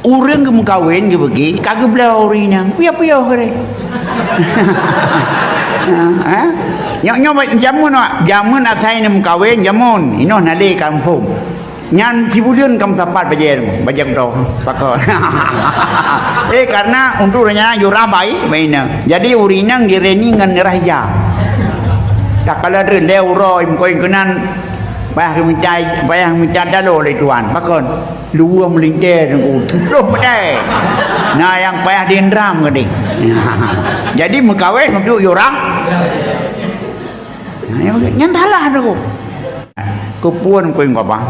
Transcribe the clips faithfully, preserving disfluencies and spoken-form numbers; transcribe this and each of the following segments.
Ureuëng geumeukawen geupeugah, ka geubloe ureuëng inong. Piôh-piôh keu deh. Ha? Nyoe, nyoe jameun, wak. Jameun asai neumeukawen, jameun. Inoe na lé kampông. Nyan sibuleuen ka meusapat bajée, bajée keudroe. Pakon. Eh, karena untuk rencana jurah bai, bai inong. Jadi, ureuëng inong direni ngon rah ija. Takalon treuk lé uroe, meukawen keunan, payah geumita, payah geumita daloe lé tuan. Pakon? Luwah meulintée teungku, tudoh peudeh. Na nyang payah diendram keudeh. Jadi meukawen untuk yurah. Nyan salah teungku. Keupeue keu gobang?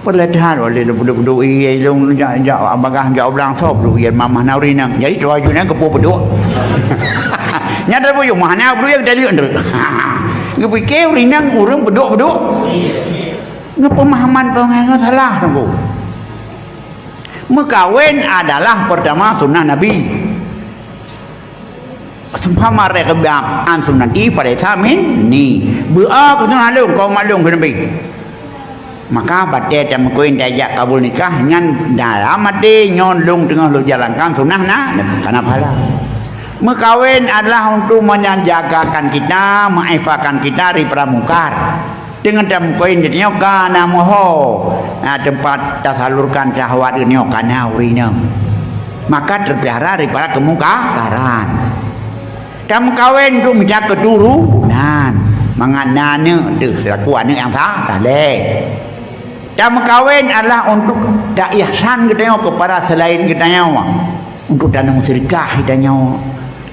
Peuleueh that oleh beudôk-beudôk ié lôn jak, jak bagah jak u blang sop duk ié mamah na ureuëng inong. Jadi tuha jeuet nyan keupeue beudôk. Nyan dah buyueng mah na beudôk nyang tadi. Geupike ureuëng inong ureuëng beudôk-beudôk. Ngon pemahaman-pemahaman salah teungku. Meukawen adalah pertama sunnah Nabi. Seumpama raghiba an sunnati falaisa minni. Beu-o keu sunnah lôn, kaum lôn keu Nabi. Maka batée tameukawen tajak kabul nikah nyan dalam até nyoe lôn teungoh lôn jalankan sunnah na, kana pahala. Meukawen adalah untuk menjagakan kita, mengifahkan kita daripada mungkar. Deungon tameukawen geutanyoe ka na meuho, na teumpat tasalurkan syahwat geutanyoe ka na ureuëng inong. Maka teupiara daripada keumungkaran. Tameukawen untuk mita keuturonan, mangat na aneuëk teuh seulaku aneuëk nyang sa-, saleh. Tameukawen adalah untuk taihsan geutanyoe kepada selain geutanyoe. Untuk taneueng seudeukah geutanyoe.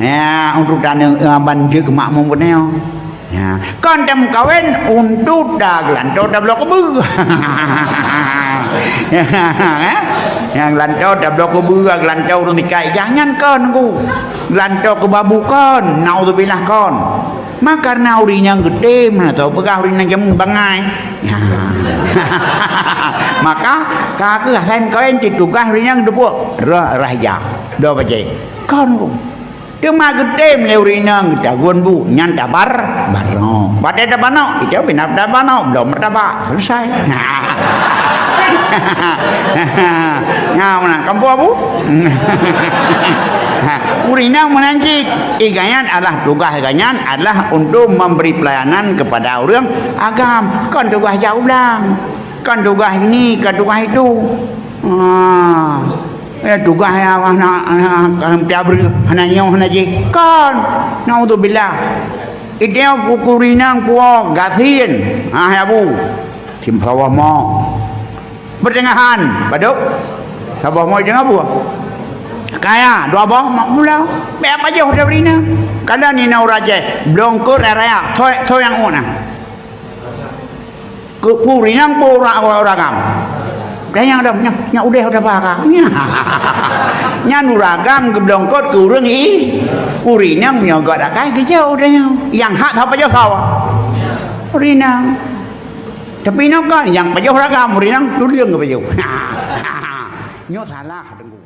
Ya, untuk taneueng, eh, ban jeuet keu makmum geutanyoe. Ya, kon tameukawen untuk ta geulantoe tabloe keubeue. Ya, ya, geulantoe tabloe keubeue, geulantoe ureuëng sikai. Jangan kon, Teungku. Geulantoe keu babu kon, naudzubillah kon. Maka karena ureuëng nyang geutem, na tau peugah ureuëng nyang jameun bangai. Ya. Maka, ka keuh asai meukawen cit tugaih ureuëng nyang teupeue rah, rah ija. Dua bajée. Kon, Teungku. Teuma geutem lé ureuëng inong geutagun bu, nyan tabar, barnok. Watée tabarnok, itu bina tabarnok, bloe martabak, selesai. Nah, meunan, kampung abu? Ureuëng inong meunan cit. Iganyan adalah tugaih iganyan adalah untuk memberi pelayanan kepada ureuëng agam. Kon tugaih jak u blang. Kon tugaih ini, kon tugaih itu. Ah. Eh, tugaih awak na, na, na, hana nyoe, hana jih. Kon. Naudzubillah. Idéh kuku rinang kuwoe gasien. Ah, ya bu. Sim saboh mok. Pertengahan, padub. Saboh mok tengah buah. Kaya, dua boh mok mula. Bèk pajoh dah rinang. Kadang ni na urajai. Blong kot raya. Soe, soe nyang uek na. Keu ureueng nyang po ura-, uragam. Dah nyang dong, nyan, nyan udeh udah baka. Nyan uragam geublongkot keu ureueng i-, ureueng nyang nyoe gak dakai geujok udah nyoe. Nyang hak haba pajoh sawa. Ureueng nyang. Tapi nyoe kan nyang pajoh uragam, ureueng nyang tuleueng geupajoh. Nyoe salah teungku.